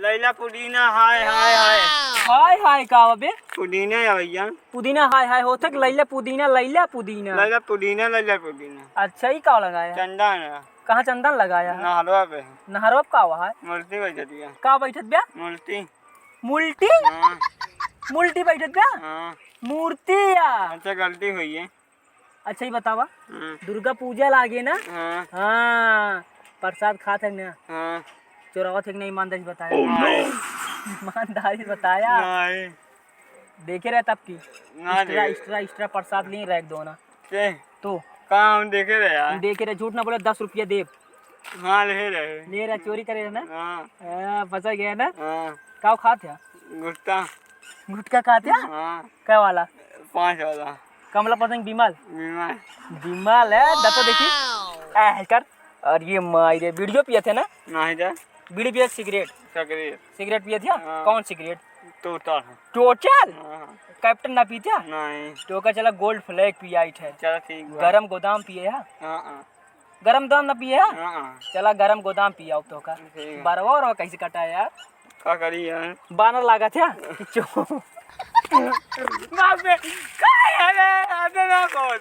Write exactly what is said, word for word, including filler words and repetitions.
लैला पुदीना, हाय, हाय, हाय। हाय, हाय, का बा बे? पुदीना है भैया। पुदीना, हाय, हाय, होत है कि लैला पुदीना, लैला पुदीना। लैला पुदीना, लैला पुदीना। अच्छा, ई का लगाया? चंदन है। कहाँ चंदन लगाया है? नहरवा पे। नहरवा पे का हुआ है? मूर्ति बैठत बिया। का बैठत बिया? मूर्ति। मुल्टी? हाँ। मुल्टी बैठत बिया? हाँ। मूर्ति या? अच्छा, गलती हुई है। अच्छा, ई बतावा, हाँ। दुर्गा पूजा लागे ना? हाँ। हाँ, प्रसाद खात है ना? हाँ। चोरावत है कि नहीं, ईमानदारी से बताया। Oh, no! ईमानदारी से बताया। नहीं। देखे रहे तब की? ना extra, देखे। Extra, extra प्रसाद लिए रख दो ना। के? तू। कहाँ हम देखे रहे यार? हम देखे रहे, झूठ ना बोले, दस रुपया देब। हाँ, ले रहे। ले रहे, चोरी करे रहे ना? हाँ। हाँ, फंसा गया ना? हाँ। का खात है? गुटखा। गुटखा खात है? हाँ। क्या वाला? पाँच वाला। कमला पतंग विमल? विमल। विमल है, दतो देखी। ऐ, कर। और ये माई रे, बीड़ियो पिए थे ना? नहीं रे। बीड़ी पिए, सिगरेट? सिगरेट। सिगरेट पिए थे? हाँ। कौन सिगरेट? टोटल। टोटल? हाँ। कैप्टन ना पीते? नहीं। तो का चला, गोल्ड फ्लैग पिए आई थे। चला ठीक बा। गरम गोदाम पिए है? हाँ, हाँ। गरम दाम ना पिए है? हाँ, हाँ। चला, गरम गोदाम पिए आओ तो का। ठीक है। बरवा और कैसे कटा है यार? का करी यार? बानर लागत है? कि चो-, बाप रे, का है रे? अबे ना कहो।